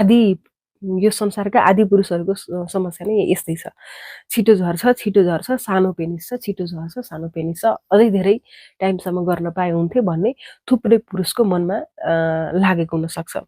आदि यो संसारका आदि पुरुषहरूको समस्या नै यस्तै छ। छिटो झर्छ, सानो पेनिस छ, छिटो झर्छ, सानो पेनिस छ, अझै धेरै टाइमसम्म गर्न पाए हुन्थे भन्ने थुप्रै पुरुषको मनमा लागेको हुनसक्छ।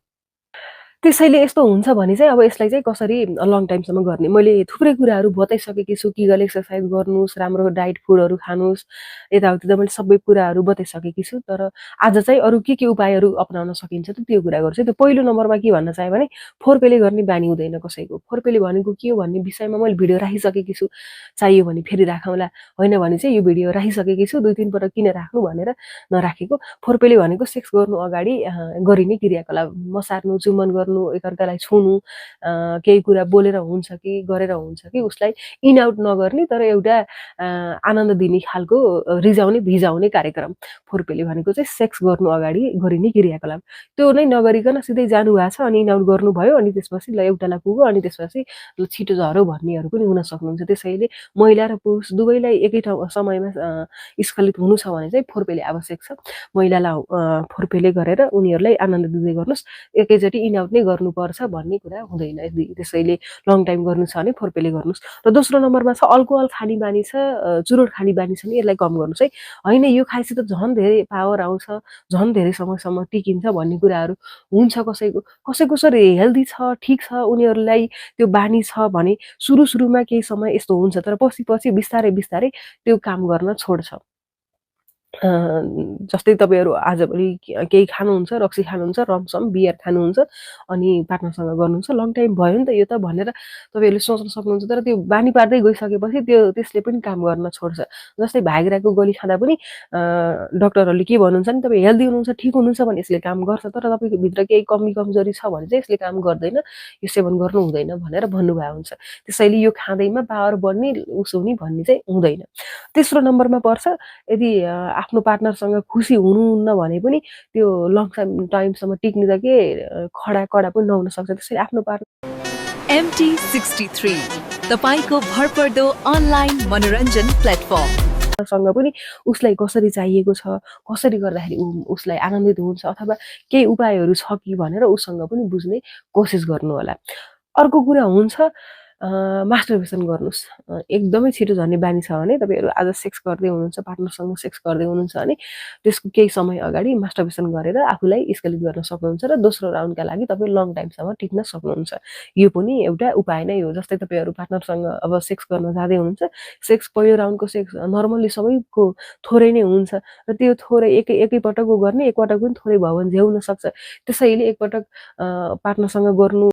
त्यसैले यस्तो हुन्छ भने चाहिँ अब यसलाई चाहिँ कसरी लङ टाइमसम्म गर्ने। मैले थुप्रै कुराहरू बताइसकेकी छु, किगल एक्सर्साइज गर्नुहोस्, राम्रो डाइट फुडहरू खानुहोस्, यताउति त मैले सबै कुराहरू बताइसकेकी छु। तर आज चाहिँ अरू के उपायहरू अपनाउन सकिन्छ त त्यो कुरा गर्छु। त्यो पहिलो नम्बरमा के भन्न चाहे भने फोरपेले गर्ने बानी हुँदैन कसैको। फोरपेले भनेको के हो भन्ने विषयमा मैले भिडियो राखिसकेकी छु। चाहियो भने फेरि राखौँला, होइन भने चाहिँ यो भिडियो राखिसकेकी छु। 2-3 पटक किन राख्नु भनेर नराखेको। फोरपेले भनेको सेक्स गर्नु अगाडि गरिने क्रियाकलाप, मसार्नु, चुम्बन गर्नु, एकअर्कालाई छुनु, केही कुरा बोलेर हुन्छ कि गरेर हुन्छ कि उसलाई इन आउट नगर्ने तर एउटा आनन्द दिने खालको रिजाउने भिजाउने कार्यक्रम। फोरपेले भनेको चाहिँ सेक्स गर्नु अगाडि गरिने क्रियाकलाप। त्यो नै नगरिकन सिधै जानुभएको छ अनि इन आउट गर्नुभयो अनि त्यसपछि ल एउटालाई पुग्यो अनि त्यसपछि ल छिटो झर्यो भन्नेहरू पनि हुन सक्नुहुन्छ। त्यसैले महिला र पुरुष दुवैलाई एकै समयमा स्खलित हुनु छ भने चाहिँ फोरपेले आवश्यक छ। महिलालाई फोरपेले गरेर उनीहरूलाई आनन्द दिँदै गर्नुहोस्, एकैचोटि इन आउट नै गर्नुपर्छ भन्ने कुरा हुँदैन। त्यसैले लङ टाइम गर्नु छ भने फोरपेले गर्नुहोस्। र दोस्रो नम्बरमा छ अल्कोहल खाने बानी छ, चुरोट खाने बानी छ भने यसलाई कम गर्नुहोस् है। होइन यो खाएपछि त झन् धेरै पावर आउँछ, झन् धेरै समयसम्म टिकिन्छ भन्ने कुराहरू हुन्छ कसैको। कसैको हेल्दी छ, ठिक छ, उनीहरूलाई त्यो बानी छ भने सुरुमा केही समय यस्तो हुन्छ तर पछि बिस्तारै त्यो काम गर्न छोड्छ। जस्तै तपाईँहरू आजभोलि केही खानुहुन्छ, रक्सी खानुहुन्छ, रमसम बियर खानुहुन्छ अनि पार्टनरसँग गर्नुहुन्छ, लङ टाइम भयो नि त यो त भनेर तपाईँहरूले सोच्न सक्नुहुन्छ। तर त्यो बानी पार्दै गइसकेपछि त्यसले पनि काम गर्न छोड्छ। जस्तै भाइग्राको गोली खाँदा पनि डक्टरहरूले के भन्नुहुन्छ नि तपाईँ हेल्दी हुनुहुन्छ, ठिक हुनुहुन्छ भने यसले काम गर्छ, तर तपाईँको भित्र केही कमजोरी छ भने चाहिँ यसले काम गर्दैन, यो सेवन गर्नु हुँदैन भनेर भन्नुभएको हुन्छ। त्यसैले यो खाँदैमा पावर बढ्ने उसो हुने भन्ने चाहिँ हुँदैन। तेस्रो नम्बरमा पर्छ यदि आफ्नो पार्टनरसँग खुसी हुनुहुन्न भने पनि त्यो लङ टाइमसम्म टिक्ने त के कडा पनि नहुन सक्छ। त्यसैले आफ्नो MT63 तपाईको भरपर्दो अनलाइन मनोरञ्जन प्लेटफर्म सँग पनि उसलाई कसरी चाहिएको छ, कसरी गर्दाखेरि उसलाई आनन्दित हुन्छ अथवा केही उपायहरू छ कि भनेर उसँग पनि बुझ्ने कोसिस गर्नु होला। अर्को कुरा हुन्छ मास्टरबेसन गर्नुहोस्। एकदमै छिटो झर्ने बानी छ भने तपाईँहरू आज सेक्स गर्दै हुनुहुन्छ, पार्टनरसँग सेक्स गर्दै हुनुहुन्छ भने त्यसको केही समय अगाडि मास्टरबेसन गरेर आफूलाई स्खलित गर्न सक्नुहुन्छ र दोस्रो राउन्डका लागि तपाईँ लङ टाइमसम्म टिक्न सक्नुहुन्छ। यो पनि एउटा उपाय नै हो। जस्तै तपाईँहरू पार्टनरसँग अब सेक्स गर्न जाँदै हुनुहुन्छ, सेक्स पहिलो राउन्डको सेक्स नर्मल्ली सबैको थोरै नै हुन्छ र त्यो थोरै एकैपटकको गर्ने, एकपटक पनि थोरै भयो भने झ्याउन सक्छ। त्यसैले एकपटक पार्टनरसँग गर्नु